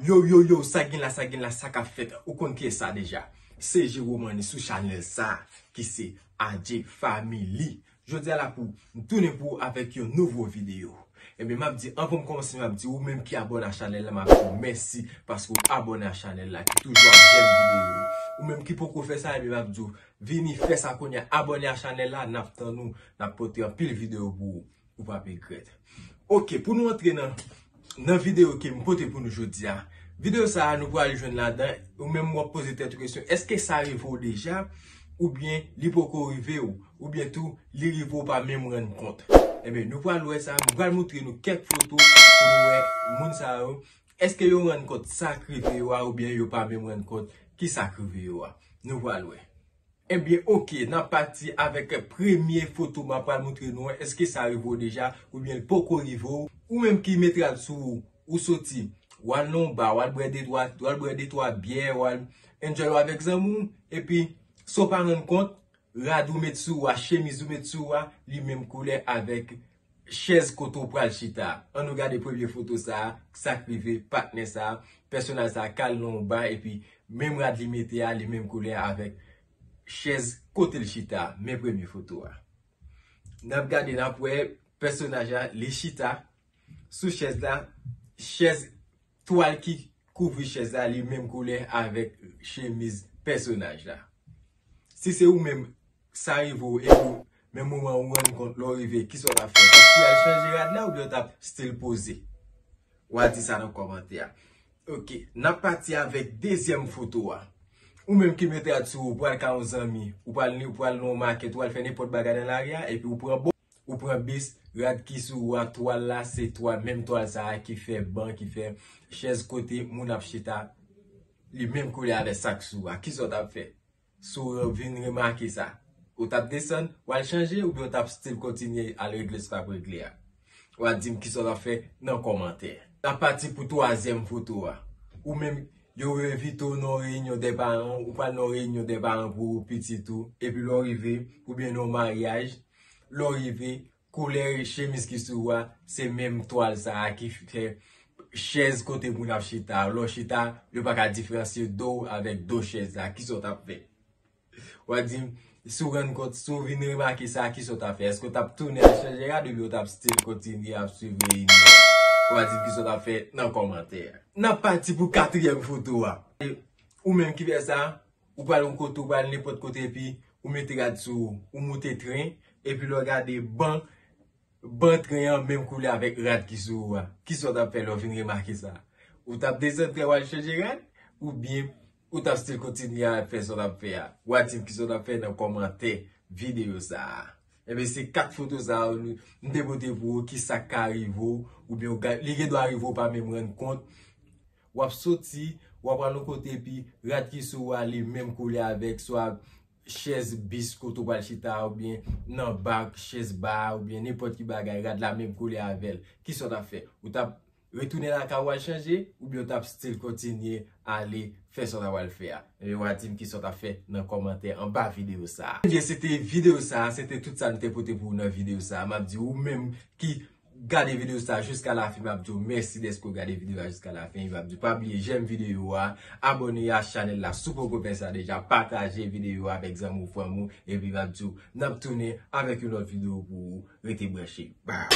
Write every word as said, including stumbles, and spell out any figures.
Yo, yo, yo, sa gen la, sa gen la, sa k ap fèt? Ou konn kiyès sa deja? Se Jerome Annie sou chanèl sa ki se A J Family. Jodi a la pou m tounen pou ou avèk yon nouvo videyo. Ebyen, m ap di, anvan m kòmanse, m ap di, ou menm ki abòne a chanèl la, m ap di w mèsi paske w abòne a chanèl la, ki toujou ap jèm videyo. Ou menm ki poko fè sa, ebyen, m ap di w, vini fè sa kounye a, abòne a chanèl la, n ap tann ou, n ap pote anpil videyo pou ou. Ou p ap regrèt. Oke, pou nou antre nan, nan videyo ke m pote pou nou jodi a. Videyo sa a, nou pral jwenn ladan, ou menm w ap poze tèt ou kesyon, èske sa rive w deja? Oubyen li poko rive w? Oubyen tou, li rive w pa menm rann kont? Ebyen, nou pral wè sa, nou pral montre nou kèk foto pou nou wè moun sa yo. Èske yo rann kont sa k rive yo a, oubyen yo pa menm rann kont ki sa k rive yo a? Nou pral wè. Ebyen, oke, n ap pati avèk premye foto m ap pral montre nou an. Èske sa rive w deja? Oubyen l poko rive w? Ou menm ki mete rad sou ou, ou soti, w al nan yon ba, w al bwè de twa, w al bwè de twa byè, w al enjoy w avèk zanmi w, epi, san w pa rann kont, rad ou met sou ou a, chemiz ou met sou ou a, li menm koulè avèk chèz kote w pral chita a. Ann nou gade premye foto sa a, sa k rive patnè sa a, pèsonaj sa a k al nan yon ba, epi menm rad li mete a, li menm koulè avèk chèz kote l chita a. Men premye foto a. N ap gade, n ap wè pèsonaj la, li chita sou chèz la, chèz twal ki kouvri chèz la, li menm koulè avèk chemiz pèsonaj la. Si se ou menm, sa rive w, epi w, men moman ou rann kont lè w rive, kisa w t ap fè? Èske w al chanje rad la oubyen w t ap still poze? W a di sa nan kòmantè a. Oke, n ap pati avèk dezyèm foto a. Ou menm ki mete rad sou ou, ou pral ka yon zanmi, ou pral, ou pral nan yon makèt, ou pral fè nenpòt bagay nan lari a, epi ou pran bo-, ou pran bis, rad ki sou ou a, twal la, se twal, menm twal sa a ki fè ban, ki fè chèz kote moun ap chita, li menm koulè avèk sa k sou ou a. Kisa w t ap fè? Si w vin remake sa, ou t ap desann, w al chanje, oubyen w t ap still kontinye al regle sa w t ap regle a? W a di m kisa w t ap fè nan kòmantè. N ap pati pou twazyèm foto a. Ou menm, yo envite w nan yon reyinyon dè paran, ou pral nan yon reyinyon dè paran pou pitit ou, epi lè w rive, oubyen nan yon maryaj, lè w rive, koulè chemiz ki sou ou a, se menm twal sa a ki fè chèz kote moun ap chita a. Lè w chita, yo pa ka diferansye do w avèk do chèz la. Kisa w t ap fè? W a di m, si w rann kont, si w vin remake sa, kisa w t ap fè? Èske w t ap tounen al chanje rad oubyen w t ap still kontinye ap swiv reyinyon an? W a di m kisa w t ap fè nan kòmantè a. N ap pati pou katriyèm foto a. Ou menm ki fè sa, ou pral yon kote, ou pral nenpòt kote, epi ou mete rad sou ou, ou moute tren, epi lè w gade ban, ban tren an menm koulè avèk rad ki sou ou a. Kisa w t ap fè lè w vin remake sa? Ou t ap desann tren w al chanje rad? Oubyen ou t ap still kontinye ap fè sa w t ap fè a? W a di m kisa w t ap fè nan kòmantè videyo sa a. Ebyen, se kat foto sa a nou, m te pote pou ou, kisa k ka rive w, oubyen w ka, li gen dwa rive w pa menm rann kont. W ap soti, w ap al yon kote, epi rad ki sou ou a, li menm koulè avèk swa chèz bis kote w pral chita a, oubyen nan ba, chèz ba a, oubyen nenpòt ki bagay, rad la menm koulè avè l. Kisa w t ap fè? Ou t ap retounen lakay ou al chanje, oubyen w t ap still kontinye ale fè sa w ta pral fè a? Ebyen, w a di m kisa w t ap fè nan kòmantè anba videyo sa a. Ebyen, se te videyo sa a, se te tout sa m te pote pou ou nan videyo sa a. M ap di ou menm ki gade videyo sa a jiska lafen, m ap di w mèsi dèske w gade videyo a jiska lafen. M ap di w pa bliye jèm videyo a, abòne a chanèl la si w poko fè sa deja, pataje videyo a avèk zanmi w, fanmi w, epi m ap di w n ap tounen avèk yon lòt videyo pou ou. Rete branche. Bye.